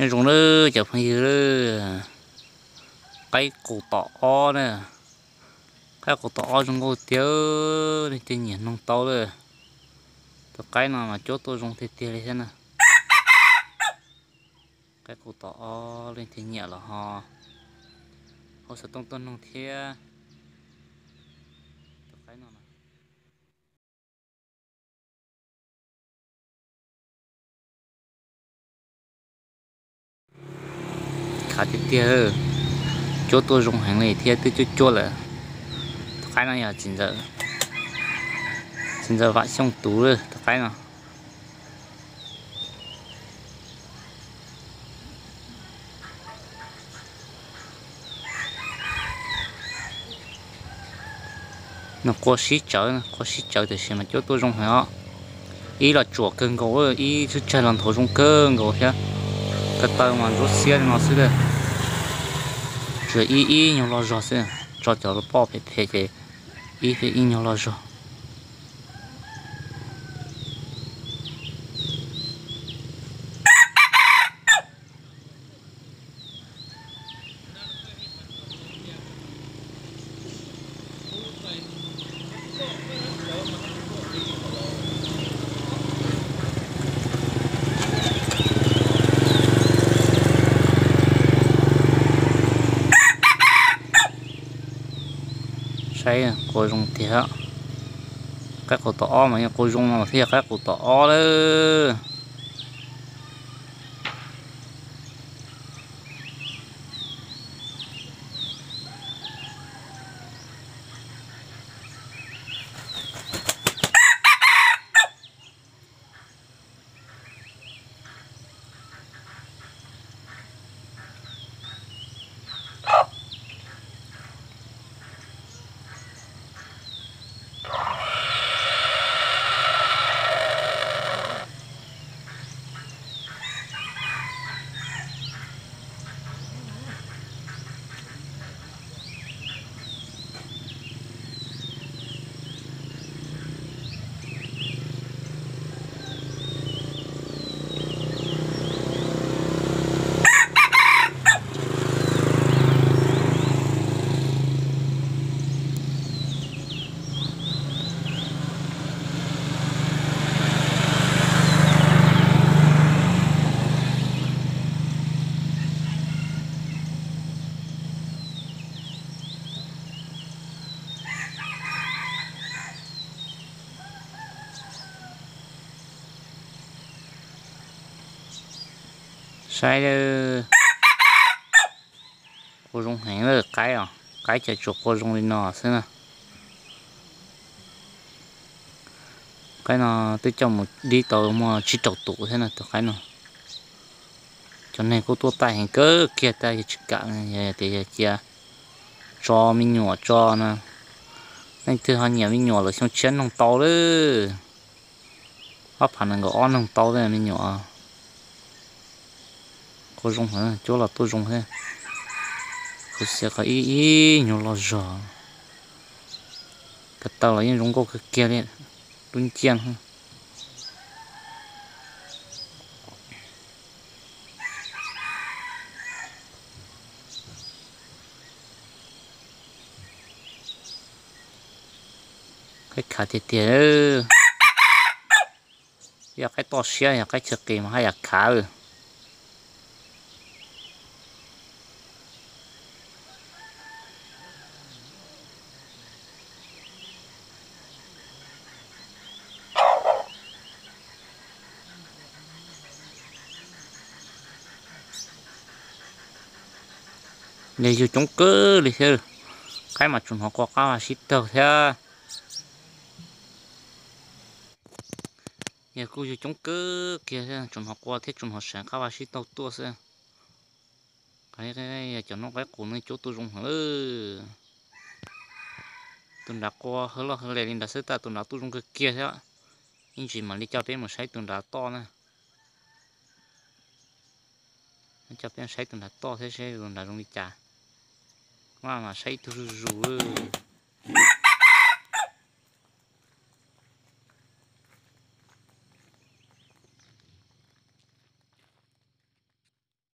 Nyob zoo nawb cov phooj ywg, qaib qus tom ob na, qaib qus tom ob zoo nkauj tiag, leej twg nyiam noog tau lawm. Tus qaib no mas cuab tuaj zoo tiag tiag li thiab na. Qaib qus tom ob leej twg nyiam los ho hauv xov tooj tuaj noog thiab. Tus qaib no khav tiag tiag, cuab tuaj zoo heev li thiab twb cuab cuab lawm. Tus qaib no yog txiv ntxawm Vam Xyooj Tuv, tus qaib no. Nws qua sib tsawv, qua sib tsawv tiam sis mas cuab tuaj zoo heev os. Ib los tsuam kawg nkaus, ib tsawg tsawg los nthuav zoo kawg nkaus thiab. Ko taw mas ntsuab xiab li no xwb, tsuas ib ib nyuag loj zog xwb, tso cov poj phem phem ces ib ib nyuag loj zog. Saib qua zoo tiag. Qaib qus tom ob mas yog qua zoo no thiaj yog qaib qus tom ob lawm. Saib, qua zoo heev lawm qaib os, qaib ces tsuas qua zoo li no xwb na. Qaib no twb coj mus dib tau muaj tsib rau tus thiab na tus qaib no. Cov neeg kuj tuaj taij heev kawg kiag, tab yog tsis kam, yog tias yog cia tso me nyuam tso na. Leej twg ho nyiam me nyuam lawm xyoo tshiab noog tau lawm. Ob phav nees nkaum ob noog tau lawm me nyuam. Qua zoo heev, cuab los tuaj zoo thiab. Khuv xim qhov ib ib nyuag loj zog. Ko taw los yeej zoo nkauj kawg kiag li, lub nciaj. Qaib khav tiag tiag. Yog qaib toj siab, yog qaib chaw qis mas haj yam khav lawm. Yog yug coob kawg li thiab, qaib mas tsuas hnov qua qab vaj sib taug thiab. Yog kuj yug coob kawg kiag thiab, tsuas hnov qua thiab tsuas hnov seev qab vaj sib taug tuaj xwb. Yog cov noob qaib qus no cuab tuaj zoo heev lawm. Tus nrad qua hawv loj hawv les li nrad xwb, tab tus nrad tuaj zoo kawg kiag thiab. Ib ntsis mam li coj peb mus saib tus nrad toj na. Coj peb saib tus nrad toj thiab seb tus nrad zoo li cas. Maj mam saib ib tug zuj zus.